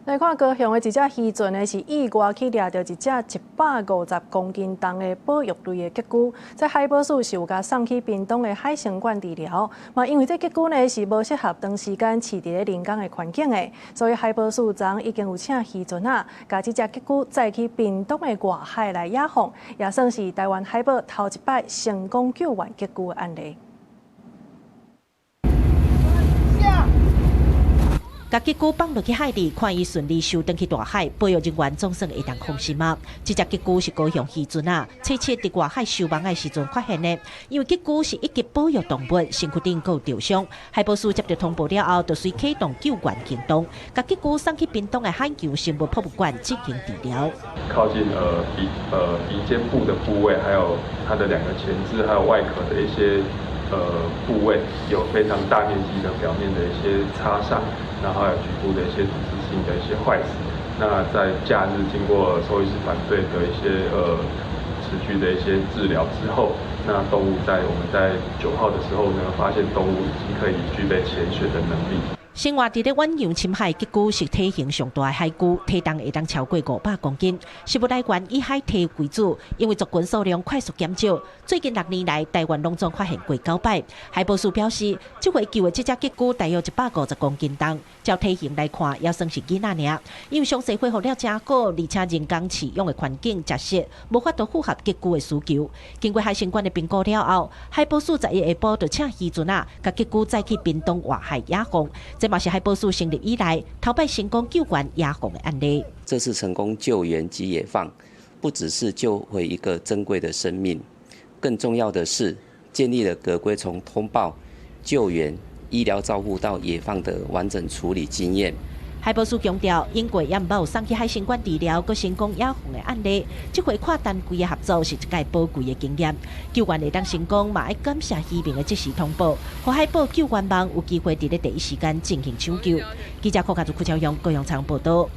來看高雄的一隻漁船呢，是意外去掠著一隻150公斤重的保育類的屐龜，這海保署是有共送去屏東的海生館治療。嘛，因為這屐龜呢是無適合長時間飼佇咧人工的環境的，所以海保署昨昏已經有請漁船仔，共這隻屐龜載去屏東的外海來野放，也算是台灣海保頭一擺成功救援屐龜的案例。共屐龜放落去海裡，看伊順利游轉去大海，保育人員總算會當放心啊！這隻屐龜是高雄漁船仔，初七佇外海收網的時陣發現的。因為屐龜是一級保育動物，身軀頂閣有著傷。海保署接著通報了後，就隨啟動救援行動，共屐龜送去屏東的海洋生物博物館進行治療。靠近鼻尖部的部位，還有它的兩個前肢，還有外殼的一些部位，有非常大面積的表面的一些擦傷。然後還有局部的一些組織性的一些壞死。那在假日經過獸醫師團隊的一些持續的一些治療之後，那動物在我們在9號的時候呢，發現動物已經可以具備潛水的能力。生活佇咧遠洋深海，屐龜是體型上大的海龜，體重會當超過500公斤。食物來源以海堤為主，因為族群數量快速減少，最近6年來，台灣攏總發現過九擺。海保署表示，這回救的這隻屐龜大約150公斤重，照體型來看，也算是囡仔爾。因為傷勢恢復了誠好，而且人工飼養的環境食食，無法度符合屐龜的需求。經過海生館的評估了後，海保署11下晡就請漁船仔，共屐龜載去屏東外海野放。這嘛是海保署成立以來頭擺成功救援野放的案例。這次成功救援及野放，不只是救回一個珍貴的生命，更重要的是建立了葛龜從通報、救援、醫療照護到野放的完整處理經驗。海保署強調，英國也毋捌有送去海生館治療，閣成功野放的案例。這回跨單位的合作是一屆寶貴的經驗。救援會當成功，嘛愛感謝漁民的即時通報，予海保救援網有機會佇咧第一時間進行搶救。記者柯家祖、柯超勇、高雄採訪報導。